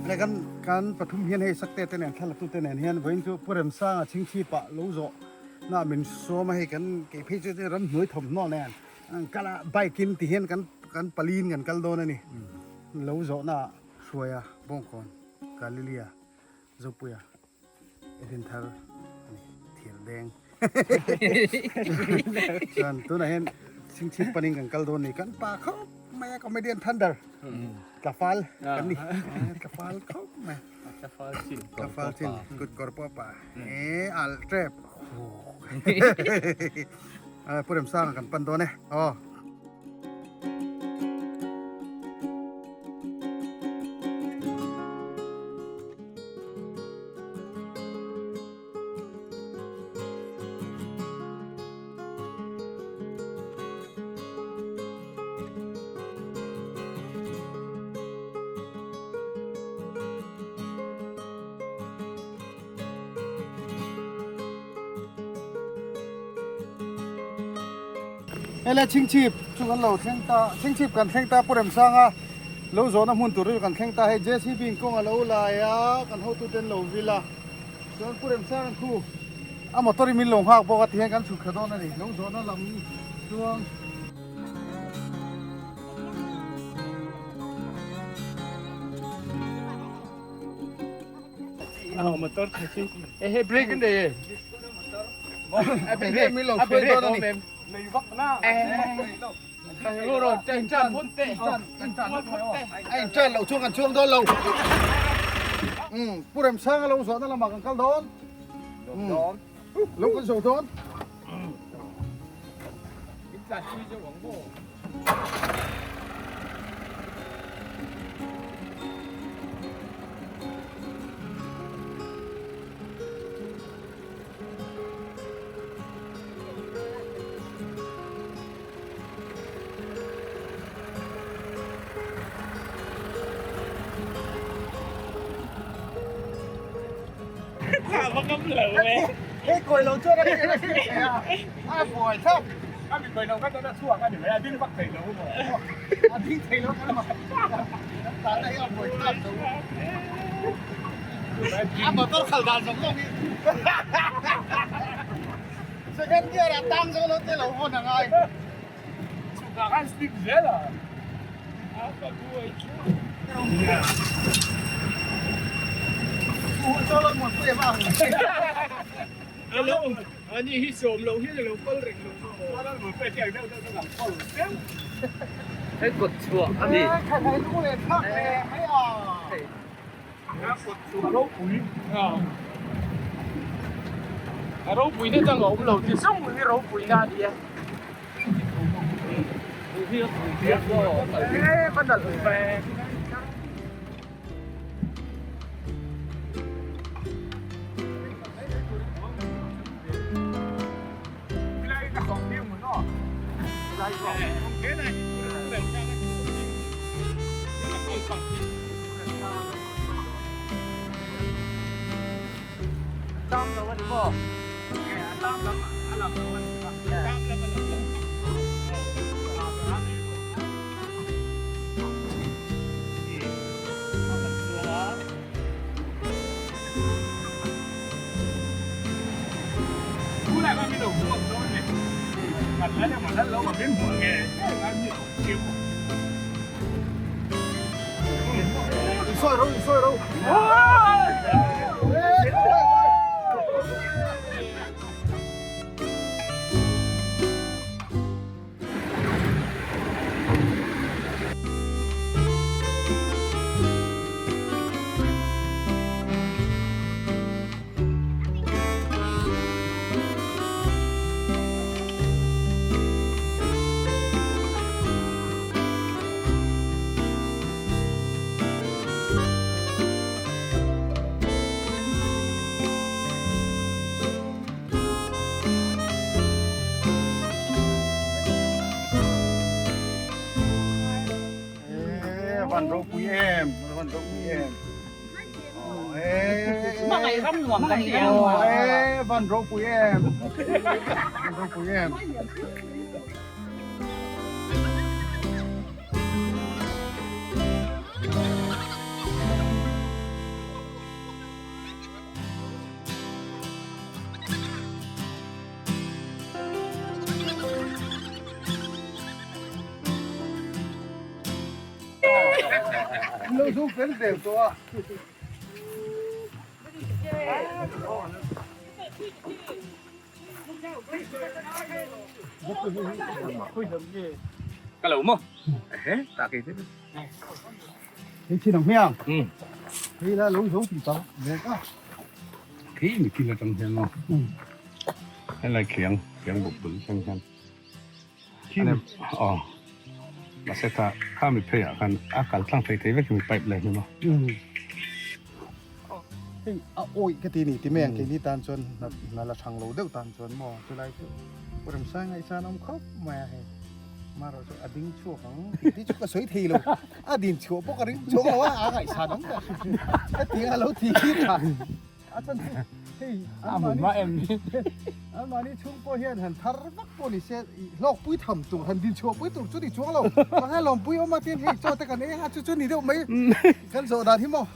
Le kan kan pathum hian hei sakte te nen thla latu te nen hian vawiin chu Pu Remsanga chhingchhip ah lo zawh na min sawm a hei kan kei phei chu ramhnuai thawmhnaw nen an kal a bike in ti hian kan kan pali in kan kal dawn a ni lo zawh na ah Hruaia Bawngkawn Galilia Zopuia Edin thar a ni thir deng chuan tunah hian chhingchhip panin kan kal dawn a ni kan pa khawp mai a comedian thunder tlafal kan ni tlafal khawp mai tlafal chin tlafal chin kut kawr pawh pa e al tep Pu Remsanga kan pan dawn e aw. Hei le chhingchhip chu kan lo thleng ta chhingchhip kan thleng ta Pu Remsanga lo zawhna hmun tur chu kan thleng ta hei JCB in kawng a lo lai a kan hotute an lo vil a chuan Pu Remsanga khu a motor in min lo nghak bawk a tihian kan chhuk thla dawn a ni lo zawhna lam chuang. Motor he he brake an nei e a min lo hruai dawn a ni a in tan loh chuan kan chuang dawn lo Pu Remsanga lo zawhna lamah kan kal dawn lo kan zo dawn. Hei kawi lo chuan a hriat a hriat thei a, a buai thlap. A mi kawi lo kha chuan a chhuak a ni mai, a ding vak thei lo maw? A ding thei lo kan mah. Kan tana hi a buai thlap lo. A motor khal dan zawng zawng hi. Second gear ah tang zawng lo te lo hawn a ngai. Chhukah khan slip zel a. A ka buai thlap. Ani hi sawm loh hian a lo kal reng lo maw? Hei kawt chhuah a ni. Kawt chhuah ropui. A ropui na dang a awm lo ti zawng hi ropui na a ni a. Sawi ro, sawi ro. Van ropui em, van ropui em. Hmangaih ram nuam kan ti a. E van ropui em. Van ropui em. Lo zo fel der tawh a. Ka lo maw? Ehe, tak ei deuh. Hei thin ang hmiang. Hei la lo zo tih tak bawk a. Khi mi kil atang hian maw. Helai khiang, khiang buk bul thleng hian. Aw. Mahse kha kha mi pheiah khan a kal tlang thei thei vek mi pipe line hi maw. Hei a awih ka ti ni ti mai ang keini tan chuan hna la thang lo deuh tan chuan maw chulai chu Pu Remsai ngaihsan awm khawp mai a hei marawh chu a ding chhuak ang tih te chu ka sawi thei lo a din chhuah pawh ka ring chuang lo a a ngaihsan awm tak hetiang a lo ti hi tha a chan chu hei anmahni chhung pawh hian han thar vak pawh ni se hlawk pui tham tur han din chhuah pui tur chu ni chuang lo mahse lawmpui awm a tin hei chaw te kan ei anga chu chu ni deuh mai kan zawh dan hi maw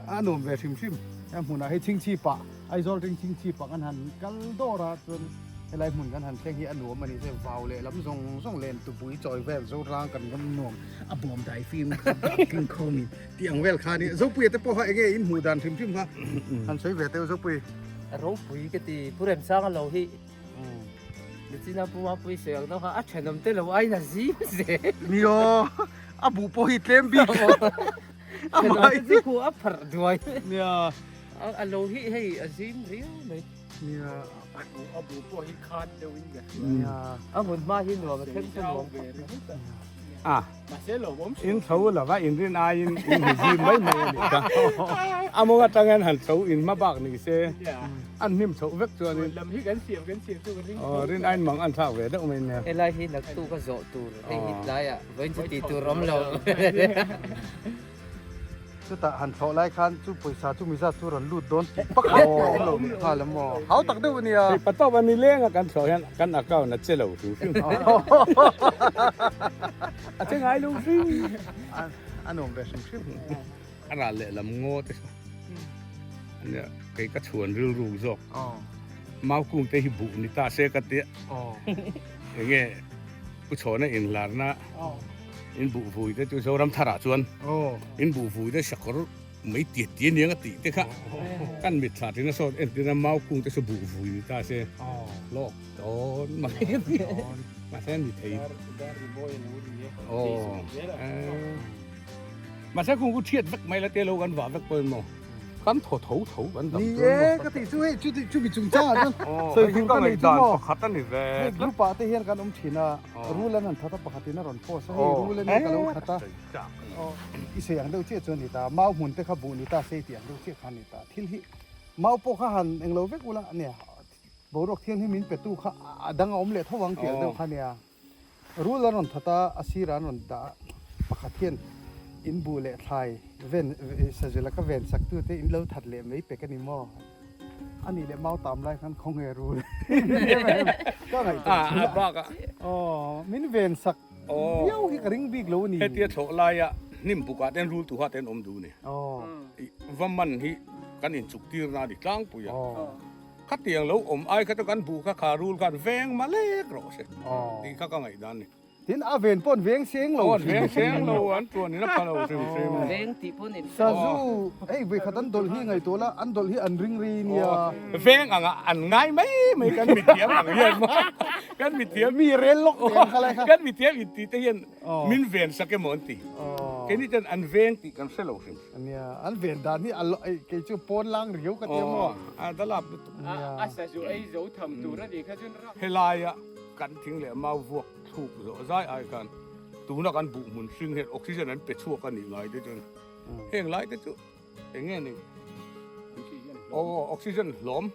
a nuam ve hrim hrim a hmunah hei chhingchhip ah Aizawl ring chhingchhip ah kan han kal dawr a chuan helai hmun kan han thleng hi a nuam a ni se vau leh lam zawng zawng len tupui chawi vel Zorang kan ram nuam a bawm dai fim king khawm in tih ang vel kha a ni Zopuia te pawh kha enge in hmuh dan hrim hrim kha han sawi ve teuh Zopui. Ropui ka ti Pu Remsanga lo hi Nichina Pu Mapui sawi ang deuh kha a thenawm te lo ain a zim zel. Nia a buh pawh hi tlem bik a mahni chu khu a pharh duai. Nia a lo hi hei a zim riau mai. Nia a buh pawh hi khan deuh in ka hria. Nia a hmun hma hi nuam a then chu nuam ve ringawt a. A in tho lova in rin aiin in hmu zim mai mai a nih kha. A mawng atangin han tho in hma bak ni se an hnim chhoh vek chuanin lam hi kan siam kan siam chu ka ring aw rin aiin mang an thlak ve deuh mai nia. Helai hi naktuk a zawh tur hei hi tlaiah vawiin chu tih tur awm lo. Chutah han thlawh lai khan chu pawisa chu mizat chu rawn lut dawn tih pakhat pawh a awm lo nih nghal em aw. Hau tak deuh a nia. Hei patawp a ni leng a kan thlawh hian kan account a che lo hrim hrim. A che ngai lo hrim. A nuam ve hrim hrim. A ral leh lam ngaw te saw. Ania kei ka chhuan rilru zawk. Mau kung te hi buh ni ta se ka tia. Enge Pu Chhawna inlarna in buh vui te chu Zoram tharah chuan in buh vui te sakawr mai tiat tiat aniang a tih te kha kan mit thla tina sawt entir a mau kung te chu buh vui ni ta se lawk dawn mai a ni mahse a ni thei mahse kung chu thiat vek mai la te lo kan vah vek pawh emaw Kan thaw tho tho kan dam Ni e, ka tih chu hei chu chumi chungchang ah chuan sawi tur ka nei chu maw. Pakhat a ni ve. Hei group ah te hian kan awm thin a, rul an han that a pakhat in a rawn post a, hei rul ania ka lo that a. I sawi ang deuh chiah chu a ni ta, mau hmun te kha buh ni ta se i tih ang deuh chiah kha a ni ta. Thil hi mau pawh kha han englo vek ula ania, boruak thianghlim min pe tu kha a dang a awm leh tho ang tih ang deuh kha ania. Rul an rawn that a, a sirah an rawn dah a, pakhat hian in buh leh thlai ven sazela ka ven sak tu te in lo that leh mai pek a ni maw? A nih leh mau tam lai khan khawnge rul ka ngaihtuah thin a, aw min ven sak viau hi ka ring bik lo a ni. Hetia thlawh laia hnim bukah ten rul tuha ten awm duh a ni. Va man hi kan inchuk tirna a ni tlangpui a. Khatiang lo awm ai kha chu kan buh kha kha rul khan veng ma lek rawh se tih kha ka ngaih dan ni. Tin a ven pawh an veng seng lo. Aw an veng seng lo an tuan in a pha lo hrim hrim. Veng tih pawh ni. Sazu hei vawikhat an dawlh hi ngaihtuah la an dawlh hi an ring ri nia. Veng anga an ngai mai mai kan mithiam ang hian maw kan mithiam mi rel lawk te ang kha lai kha. Kan mithiam intih te hian min ven sak emaw an ti. Keini chuan an veng tih kan hre lo hrim. Nia, an ven dan hi a kei chu pawn lang riau ka ti a maw? A dalap lutuk. A sazu ei zo tham tur a nih kha chuan ram. Helaia kan thing leh mau vuak thluk zawh zai ai khan tuna kan buh hmun hring hian oxygen an pe chhuak a nih ngai te chuan heng lai te chu eng nge ni? Aw oxygen hlawm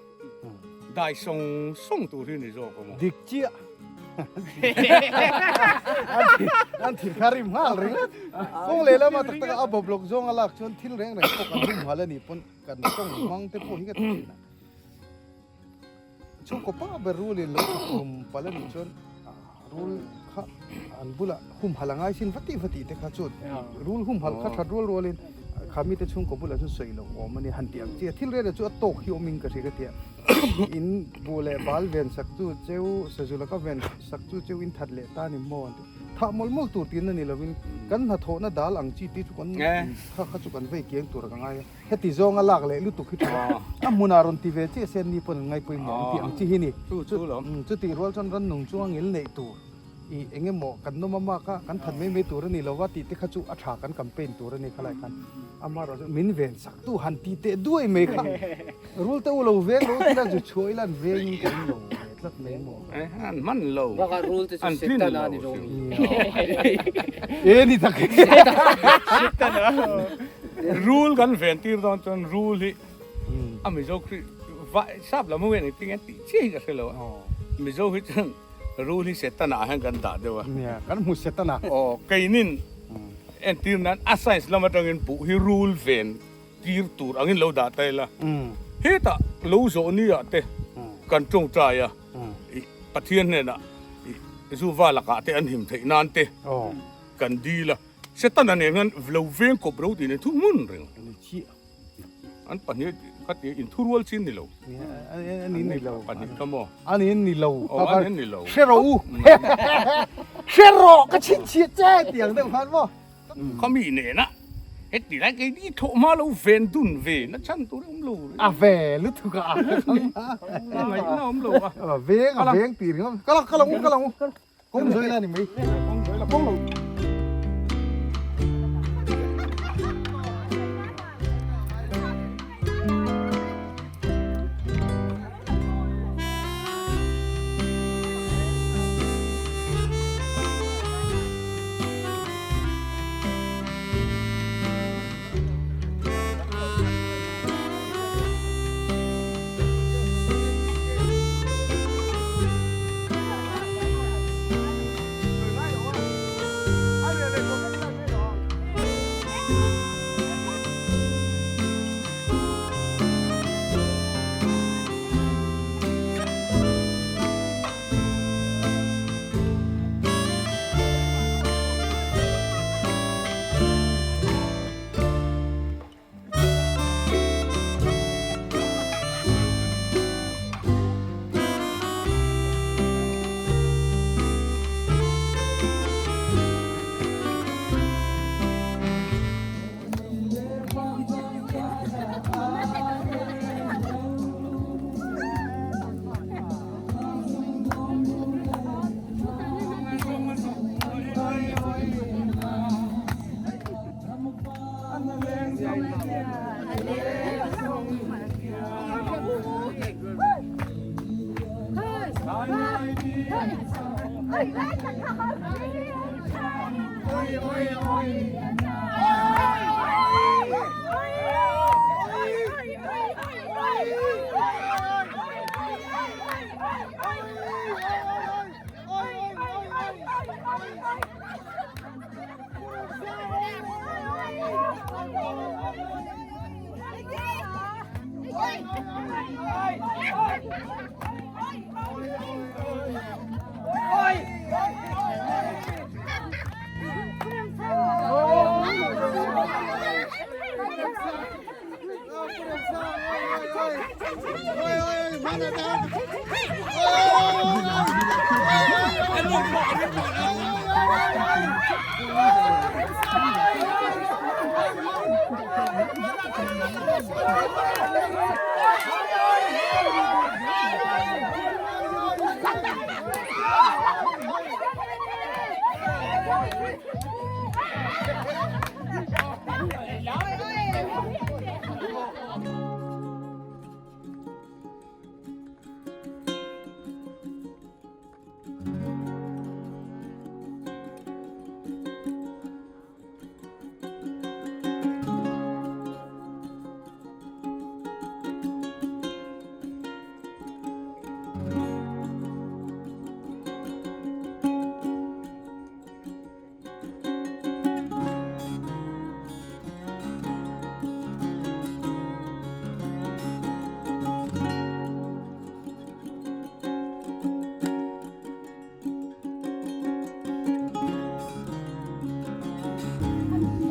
dai sawng sawng tur hi ni zawk a maw? Dik chiah. An thil kha rim nghal ringawt. Kawng leh lama tak taka a bawp lawk zawng a lak chuan thil reng reng pawh kan rim nghal a nih pawn kan tawng hmang te pawh hi ka ti thin a. Chhungkaw pa ber rul in lo tum palh a nih chuan rul kha an bulah humhalh a ngai sin vati vati te kha chuan rul humhalh kha that rual rualin kha mite chhungkaw bulah chuan sawi loh awm a ni han tih ang chi a. Thil reng reng chu a tawk hi awmin ka hria ka ti a. In buh leh bal ven sak chu cheu sazu laka ven sak chu cheu in that leh ta ni maw an ti. Thah mawlh mawlh tur tihna ni lovin kan hnathawhna dal ang chi te chu kan kha kha chu kan vei kiang tur ka ngai a. Heti zawnga lak leh lutuk hi tha a hmunah rawn ti ve chiah se ni pawn an ngaipawimawh ang tih ang chi hi ni. Chutih rual chuan rannung chunga ngil neih tur i eng emaw kan nawm a mak a, kan that mai mai tur a ni lova tih te kha chu a tha kan campaign tur a ni khalai khan. Amaherawhchu chu min ven sak tu han ti teh duai mai kha rul te u lo veng lo tila zu chhuah ila an vengin ka in lo ve tlat mai maw. An hman lo. Bakah rul te chu Setana a ni lo mi. E ni tak e. Setana. Rul kan ven tir dawn chuan rul hi a Mizo Kri vai sap lam ho hian engtin nge an tih chiah hi ka hre lo a. Mizo hi chuan Rul hi Setana ah hian kan dah deuh a. Nia, kan hmu Setana. Aw, keinin entir nan a science lam atangin buh hi rul ven tir tur angin lo dah ta ila. Hetah lo zawh ni ah te kan tawngtai a, Pathian hnenah zu va lakah te an him theih nan te kan dil a. Setana nen hian lo veng kawp ro tih nen thu hmun reng. An pahnih kha ti in thurual chin ni lo. An in ni lo. Pahnih kha maw? An in ni lo. Oh, an in ni lo. Hre rawh u. Hre rawh ka chhinchhiah che ti ang deuh khan maw? Kha mi nena heti lai kei ni thawh hma lo ven dun ve na chhan tur awm lo. A ve lutuk a. Ngaihna awm lo a. Veng a veng ti ringawt. Kal ang kal ang u kal ang u. Kawng zawi la ni mai. Kawng zawi la kawng lo.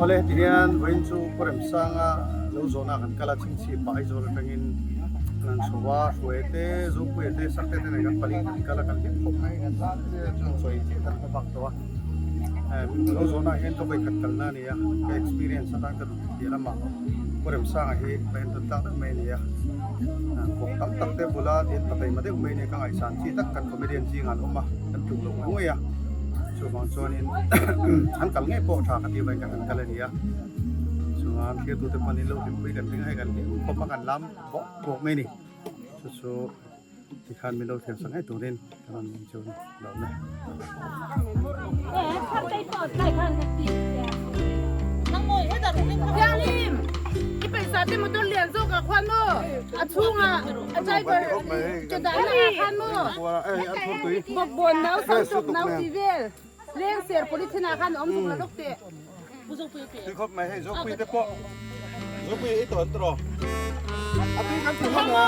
Awle heti hian vawiin chu Pu Remsanga lo zawhna kan kal a chhingchhip ah Aizawl atangin kan han chho a Hruaia te Zopuia te Sakte te nen kan pali kan kal a kan hlim khawp mai kan tan te chuan chawi chiah kan hma bak tawh a. Lo zawhnaah hian ka vawikhat kalna a ni a, ka experience atan ka duh piah lamah Pu Remsanga hi ka entawn tlak deuh mai a ni a. Vawk tam tak te bula thil pa taima deuh mai a ni a, ka ngaihsan chi tak kan comedian zingah an awm a, kan tluk loh ngawih a. Chuvang chuanin an kal ngei pawh tha ka tih avangin kan han kal a ni a. Chuan thirtute pawn in lo hlimpui kan ring a, hei kan hlim khawp a, kan lam bawk bawk mai a ni. Chu chu. Tikhan min lo thlen sak ngei turin ka rawn min chu lo na. Thianghlim, i paisa te motor lian zawk ah khuan maw? A chhungah a driver ke dahna ah khan maw? Bawkbawn nau, sangchawk nau tih vel leng ser polythene ah khan a awm zuk la lawk teh. Tui khawp mai hei Zopui te pawh Zopui ei tawh an tawh a tui kan ti hlawm a.